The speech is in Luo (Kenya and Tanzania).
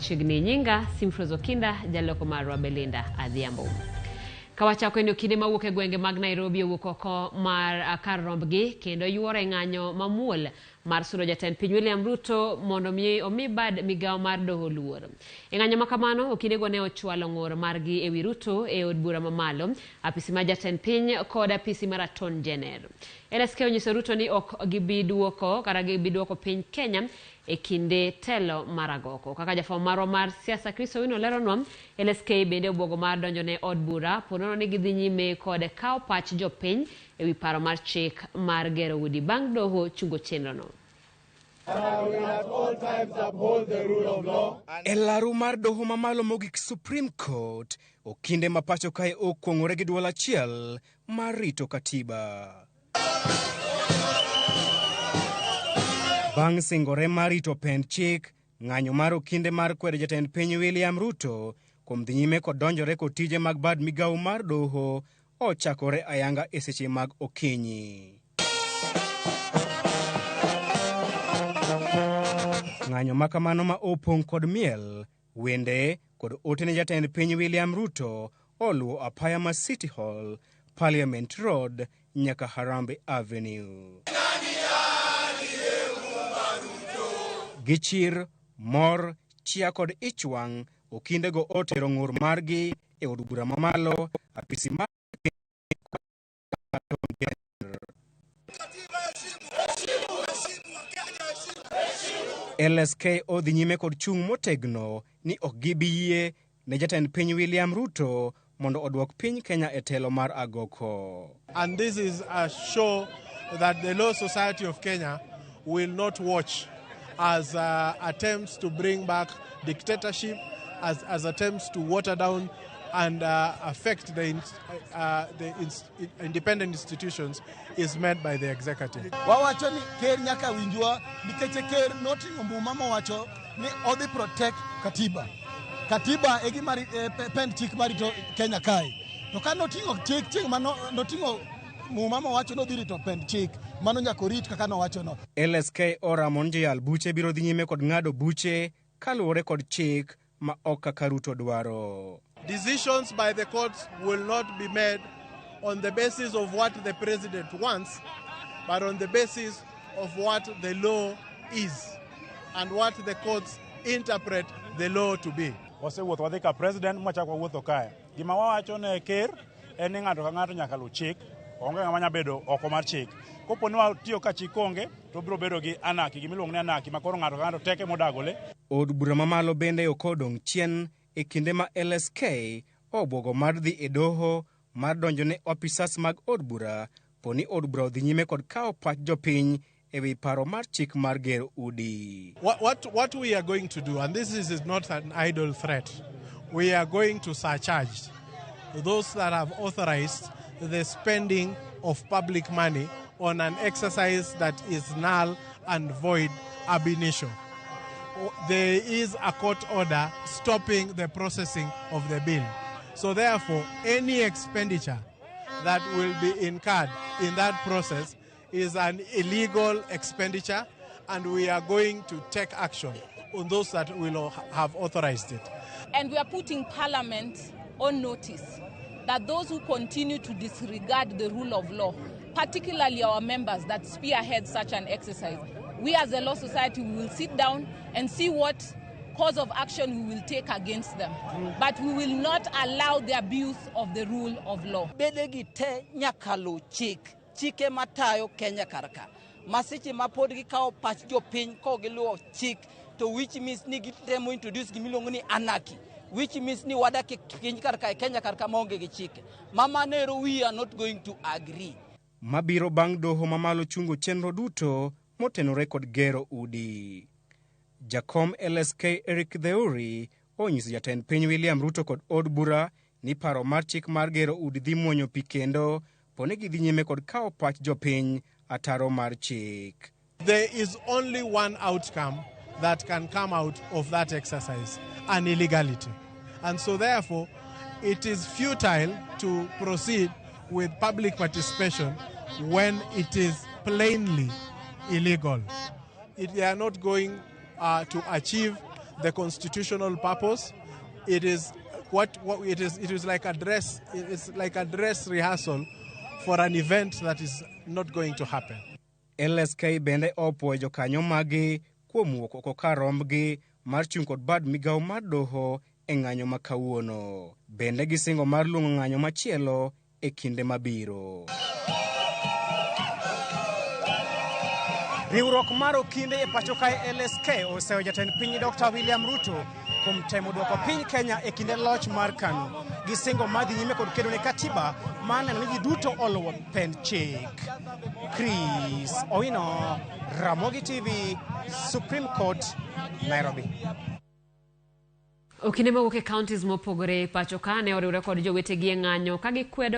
machiegni. Nyinga Simfrozo Kinda, jaloko marwa Belinda Adhiambo. Kawachako en okinde mawuok e gwenge mag Nairobi owuok oko mar kar rombgi kendo yuoro e ng'anyo mamuol mar sudo jatend piny William Ruto mondo mi omi bad migawo mar doho luor. E ng'anyo ma kamano, okindego ne ochwalo ng'ur margi e wi Ruto e od bura mamalo, apisi mar jatend piny kod apisi mar Attorney General. LSK onyiso Ruto ni ok gibi duoko kata gibi duoko piny Kenya e kinde telo mar agoko. Kaka jafwambo marwa mar siasa Chris Owino leronwa, LSK bende obwogo mar donjo ne od bura ponono ni gidhi nyime kod kawo pach jopiny e wi paro mar chik mar gero udi bang' doho chungo chenrono. E laru mar doho mamalo mogik Supreme Court, okinde ma pacho kae okuong'ore gi duol achiel mar rito katiba. Bang' singore mar rito pend chik, ng'anyo mar okinde mar kwedo jatend piny William Ruto kuom dhi nyime kod donjore kod tije mag bad migawo mar doho ochakore ayanga e seche mag okinyi. Ng'anyo ma kamano ma opong' kod miel, wende kod ote ne jatend piny William Ruto oluwo apaya ma City Hall, Parliament Road nyaka Harambee Avenue. Gi chir, mor, chia kod ich wang', okindego otero ng'ur margi e od bura mamalo, apisi mar LSK odhi nyime kod chung' motegno ni ok gibi yie ne jatend piny William Ruto mondo oduok piny Kenya e telo mar agoko. And this is a show that the Law Society of Kenya will not watch as attempts to bring back dictatorship, as attempts to water down and affect the independent institutions is made by the executive. Wawacho ni ker nyaka winjwa nikech ker noting'o muma mowacho ni odhi protect katiba. Katiba e gima pend chik marito Kenya kae. To ka noting'o chik chieng' ma noting'o muma mowacho ni odhi rito pend chik, mano nyaka orit kaka nowacho no. LSK oramo ni joyal buche biro dhi nyime kod ng'ado buche kaluwore kod chik ma ok kaka Ruto dwaro. Decisions by the courts will not be made on the basis of what the president wants, but on the basis of what the law is and what the courts interpret the law to be. Wasewuotho wadhi ka president mwachako wawuotho kae. Gima wawacho ne ker en ni ng'ato ka ng'ato nyaka luw chik, onge ng'ama nyalo bedo oko mar chik. Kopo ni watiyo ka chik onge, to biro bedo gi anarchy, gimiluongo ni anarchy ma koro ng'ato ka ng'ato teke modagole. Od bura mamalo bende ok odong' chien e kinde ma LSK obwogo mar dhi e doho mar donjo ne opisas mag od bura po ni od bura odhi nyime kod kawo pach jopiny e wi paro mar chik mar gero udi. What we are going to do, and this is not an idle threat, we are going to surcharge those that have authorized the spending of public money on an exercise that is null and void ab initio. There is a court order stopping the processing of the bill. So therefore, any expenditure that will be incurred in that process is an illegal expenditure, and we are going to take action on those that will have authorized it. And we are putting Parliament on notice that those who continue to disregard the rule of law, particularly our members that spearhead such an exercise, we as a Law Society, we will sit down and see what course of action we will take against them. But we will not allow the abuse of the rule of law. Bede gi te nyaka luw chik, chike matayo Kenya kar ka. Ma seche ma pod gikawo pach jopiny kok giluwo chik, to which means ni gitemo introduce gimiluongo ni anarchy, which means ni wadak e piny kar ka e Kenya kar ka maonge gi chike. Ma mano ero we are not going to agree. Mabiro bang' doho mamalo chungo chenro duto motenore kod gero udi. Jakom LSK Eric Theuri onyiso jatend piny William Ruto kod od bura ni paro mar chik mar gero udi dhi muonyo pi kendo poni gidhi nyime kod kawo pach jopiny ataro mar chik. There is only one outcome that can come out of that exercise, an illegality. And so therefore, it is futile to proceed with public participation when it is plainly illegal. They are not going to achieve the constitutional purpose. It is what it is. It is like a dress. It's like a dress rehearsal for an event that is not going to happen. LSK bende opuoyo jokanyo magi kuom wuok oko kar rombgi mar chung' kod bad migawo mar doho e ng'anyo ma kawuono. Bende gisingo mar luongo ng'anyo machielo e kinde mabiro. Riwruok mar okinde e pacho kae LSK oseyo jatend piny Dr. William Ruto kuom temo duoko piny Kenya e kinde loch mar KANU gi singo mar dhi nyime kod kedo ne katiba mar neno ni ji duto oluwo pend chik. Chris Owino, Ramogi TV, Supreme Court, Nairobi. Okinde mawuok e counties mopogore pacho ka ne oriwre kod jowetegi e ng'anyo ka gikwedo